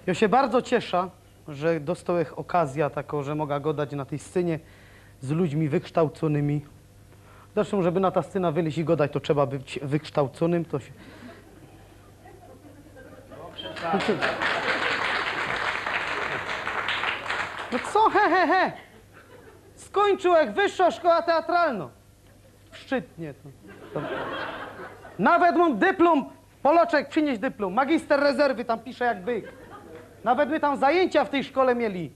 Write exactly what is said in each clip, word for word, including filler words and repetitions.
Jo sie bardzo ciesza, że dostołech ôkazjã takõ, że moga godać na tyj scynie z ludźmi wyksztołcōnymi. Zresztōm, żeby na ta scyna wylyź i godać, to trzeba być wyksztołcōnym, to sie... No co, he, he, he! Skōńczōłech Wyższõ Szkołã Teatralnõ. W Szczytnie. To, to... Nawet mōm dyplōm. Poloczek, prziniyś dyplōm. Magister rezerwy, tam pisze jak byk. Nawet my tam zajyńcia w tyj szkole mieli.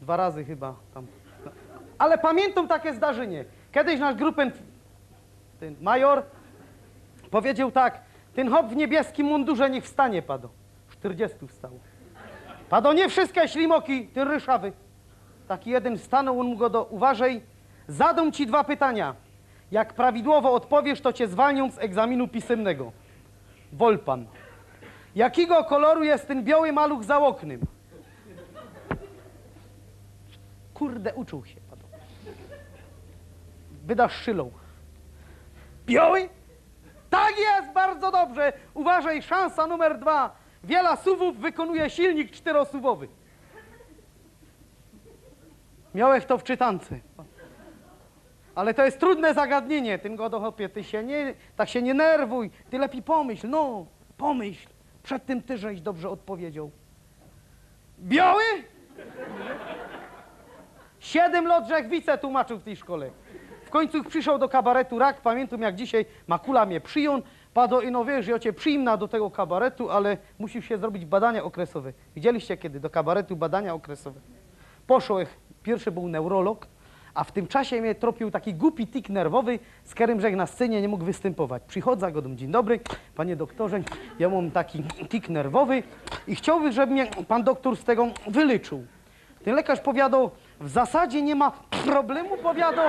Dwa razy chyba tam. Ale pamiyntōm take zdarzynie. Kedyś nasz grupen, tyn major, powiedzioł tak: „Tyn chop w niebieskim mundurze niych wstanie”, pado. Sztyrdziestu wstało. Pado: „Niy wszyjske ślimoki, tyn ryszawy”. Taki jedyn stanōł, ôn mu godo: „Uważej, zadōm ci dwa pytania. Jak prawidłowo ôdpowiysz, to cie zwolniōm z egzaminu pisymnego. Wolpan. Jakigo koloru je tyn bioły maluch za ôknym?” Kurde, uczōł sie, pado. Byda szczyloł. „Bioły? Tak jest, bardzo dobrze. Uważaj, szansa numer dwa. Wiela suwōw wykonuje silnik sztyrosuwowy”. Miołech to w czytance. Ale to je trudne zagadniynie. Tyn godo: „Chopie, ty sie niy, tak sie niy nerwuj. Ty lepij pomyśl, no, pomyśl. Przed tym ty żeś dobrze ôdpowiedzioł”. „Bioły?” Siedym lot żech wice tułmacziōł w tyj szkole. W kōńcu przyszoł do kabaretu Rak, pamiyntōm jak dzisiej, Makula mie przijōn, pado: „Ino, wiysz, jo cie przijmã do tego kabaretu, ale musisz sie zrobić badania ôkresowe”. Widzieliście kedy do kabaretu badania ôkresowe? Poszołech, piyrszy bōł neurolog, a w tym czasie mie tropiōł taki gupi tik nerwowy, z kerym żech na scynie niy mōg wystympōwać. Przichodzã, godōm: „Dziyń dobry, panie doktorze, jo mōm taki tik nerwowy i chciołbych, żeby mie pan doktor z tego wylyczył”. Tyn lekarz powiado: „W zasadzie niy ma problemu”, powiado,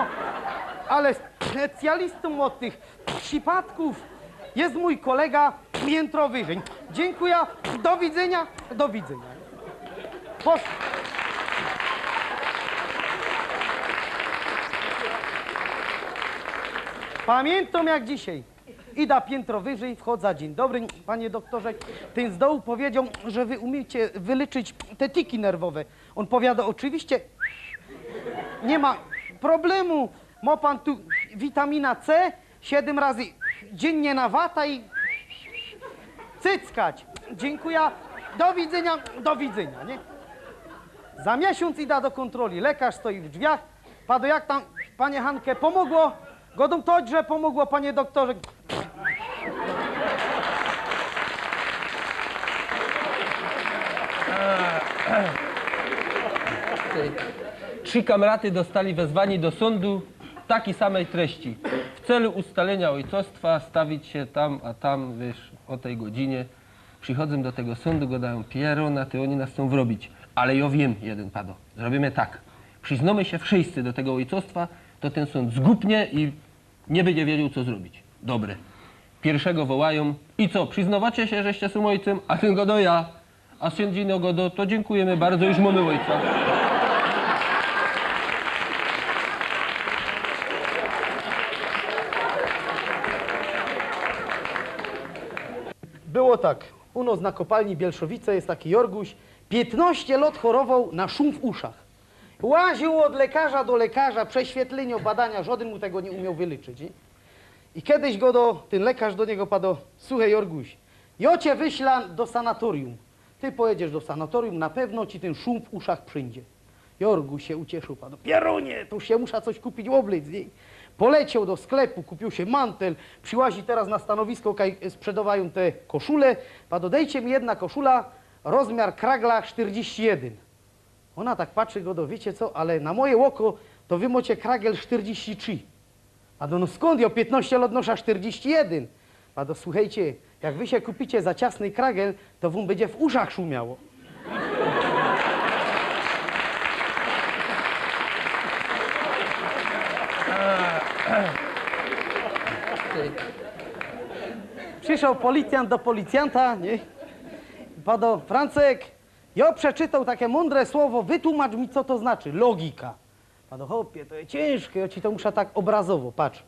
„ale specjalistōm ôd tych przipōdkōw je mōj kolega piyntrowy Żyn. Dziynkujã, do widzynio, do widzynio”. Posz... Pamiyntōm jak dzisiej. Idã piyntrowy Żyn, wchodzã: „Dziyń dobry, panie doktorze”. Tyn z dołu powiedzioł, że wy umiecie wylyczyć te tiki nerwowe. Ôn powiado: „Ôczywiście, niy ma problemu. Mo pan tu witamina C, siedym razy dziynnie na watã i cyckać. Dziynkujã, do widzynio, do widzynio”, niy? Za miesiōnc idã do kōntroli. Lekarz stoi w drziach. Pado: „Jak tam, panie Hanke, pōmogło?” Godōm: „To, że pōmogło, panie doktorze”. Trzi kamraty dostali wezwanie do sōndu takij samej treści. W celu ustalenia ojcostwa stawić się tam, a tam, wiysz, ô tyj godzinie. Przichodzōm do tego sōndu, godajōm: „Pierōna, ty, ôni nas chcōm wrobić. Ale jo wiym”, jedyn pado. „Zrobiymy tak. Prziznōmy sie wszyjscy do tego ojcostwa, to tyn sōnd zgupnie i niy bydzie wiedzioł, co zrobić”. Dobry. Piyrszego wołajōm: „I co, prziznŏwacie sie, żeście sōm ôjcym?” A tyn godo: „Ja”. A sōnd ino godo: „To dziynkujymy bardzo, już mōmy ôjca”. Było tak. U nos na kopalni Bielszowice je taki Jorguś. Piytnŏście lŏt chorowoł na szum w uszach. Łaziōł ôd lekarza do lekarza, prześwietlynio, badania, żŏdyn mu tego niy umioł wylyczyć, niy? I kedyś godo, tyn lekarz do niego pado: „Suchej, Jorguś, jŏ cie wyślã do sanatorium. Ty pojedziesz do sanatorium, na pewno ci tyn szum w uszach przidzie”. Jorguś sie ucieszył, pado: „Pierōnie, to już sie musza coś kupić, ôblyc”, niy? Polecioł do sklepu, kupiōł sie mantel, prziłazi teraz na stanowisko, kaj sprzedŏwajōm te koszule, pado: „Dejcie mi jedna koszula, rozmiar kragla sztyrdziści jeden”. Ôna tak patrzy, godo: „Wiycie co, ale na moje ôko to wy mŏcie kragel sztyrdziści trzi”. A do: „No skōnd, jŏ piytnŏście lŏt noszã sztyrdziści jeden”. A do: „Suchejcie, jak wy sie kupicie za ciasny kragel, to wōm bydzie w uszach szumiało”. Przyszoł policjant do policjanta, niy? Pado: „Francek, jŏ przeczytoł take mōndre słowo, wytułmacz mi, co to znaczy, logika”. Pado: „Chopie, to je ciynżke, jŏ ci to muszã tak ôbrazowo, patrz.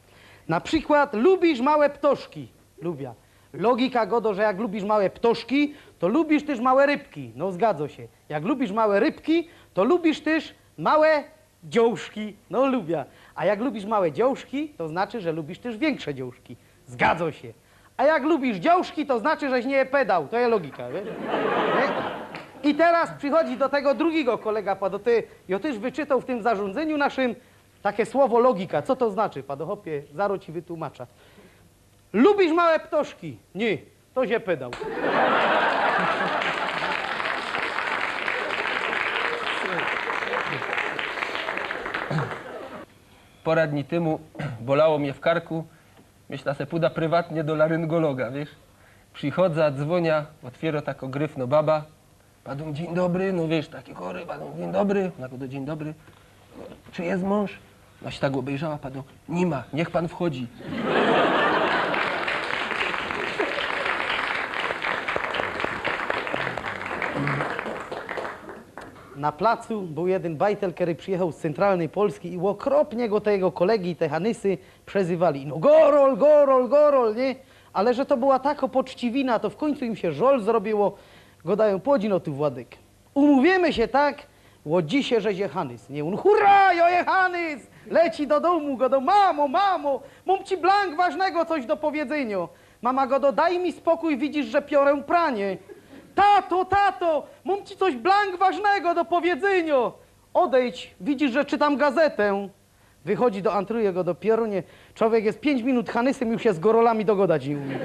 Na przikłŏd lubisz małe ptoszki?” „Lubia”. Logika godo, że jak lubisz małe ptoszki, to lubisz tyż małe rybki. No, zgadzo sie. Jak lubisz małe rybki, to lubisz tyż małe dziołszki. No, lubia. A jak lubisz małe dziołszki, to znaczy, że lubisz tyż wiynkrze dziołszki. Zgadzo sie. A jak lubisz dziołszki, to znaczy, żeś niy pedał. To je logika, wiysz? Niy? I teroz przichodzi do tego drugigo kolega, pado, ty, jo tyż wyczytoł w tym zarōndzyniu naszym take słowo logika. Co to znaczy, pado, chopie, zaro ci wytułmacza. Lubisz małe ptoszki? Niy, to sie pedał. Pora dni tymu bolało mie w karku. Myśla se, puda prywatnie do laryngologa, wiysz? Przichodza, dzwonia, ôtwiyro tako gryfno baba. Padōm: „Dziyń dobry”, no wiysz, taki chory, padōm: „Dziyń dobry”. Ona godo: „Dziyń dobry. Czy je mōnż?” Ona sie tak ôbejrzała, pado: „Niy ma, niych pan wchodzi”. Na placu bōł jedyn bajtel, kery przijechoł z cyntralnyj Polski i ôkropnie go te jego kolegi i te hanysy przezywali. No, Gorol, Gorol, Gorol, niy? Ale że to była tako poczciwina, to w kōńcu im sie żol zrobiło. Godajōm: „Płodzi no tu, Władek. Umōwiymy sie tak, ôd dzisiej, żeś je hanys”, niy? Ôn: „Hura, jo je hanys!” Leci do dōmu, godo: „Mamo, mamo, mōm ci blank ważnego coś do powiedzynio”. Mama godo: „Daj mi spokōj, widzisz, że piorã pranie”. „Tato, tato, mōm ci coś blank ważnego do powiedzynio”. „Ôdejdź, widzisz, że czytam gazetę”. Wychodzi do antruje, godo: „Pierōnie, czowiek je piyńć minut hanysym, już sie z gorolami dogodać niy umie”.